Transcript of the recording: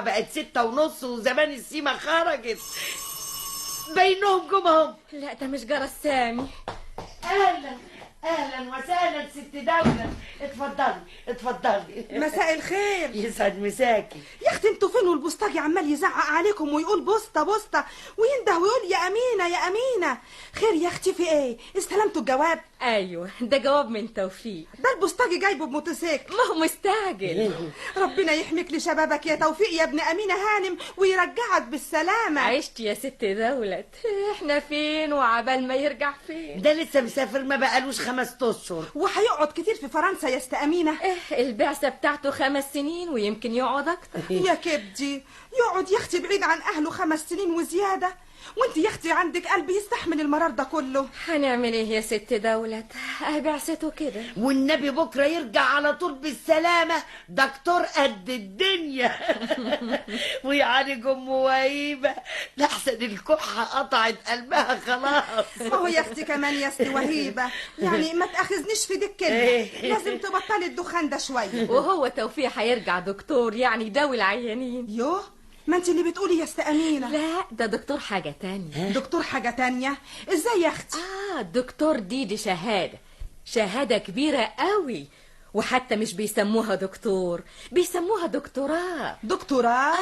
بقت 6:30 وزمان السيمة خرجت. بينهم جمهم. لا ده مش جرس سامي. اهلا اهلا وسهلا ست دولة، اتفضلي اتفضلي. مساء الخير. يسعد مساكي يا اختي. انتوا فين والبوسطجي عمال يزعق عليكم ويقول بوسطه بوسطه وينده ويقول يا امينه يا امينه. خير يا اختي، في ايه؟ استلمتوا الجواب؟ ايوه ده جواب من توفيق. ده البوسطجي جايبه بموتوسيكل. ما هو مستعجل. ربنا يحميك لشبابك يا توفيق يا ابن امينه هانم ويرجعك بالسلامة. عشت يا ست دولت، احنا فين وعبال ما يرجع فين؟ ده لسه مسافر ما بقالوش 5 اشهر، وهيقعد كتير في فرنسا يا ست امينه. إيه البعثة بتاعته 5 سنين ويمكن يقعد اكتر. يا كبدي يقعد يا اختي بعيد عن اهله 5 سنين وزيادة، وانت يا اختي عندك قلب يستحمل المرار ده كله. هنعمل ايه يا ست دولت؟ بعثته كده. والنبي بكره يرجع على طول بالسلامة، دكتور قد الدنيا. ويعالج ام وهيبة لحسن الكحه قطعت قلبها خلاص. ما هو يا اختي كمان يا ست وهيبة، يعني ما تاخذنيش في دي الكلمة، لازم تبطلي الدخان ده شوية. وهو توفيق هيرجع دكتور يعني يداوي العيانين. يوه ما انت اللي بتقولي يا ست امينه. لا ده دكتور حاجة تانية. دكتور حاجة تانية ازاي يا اختي؟ دكتور دي شهادة كبيرة قوي، وحتى مش بيسموها دكتور، بيسموها دكتوراه. دكتوراه؟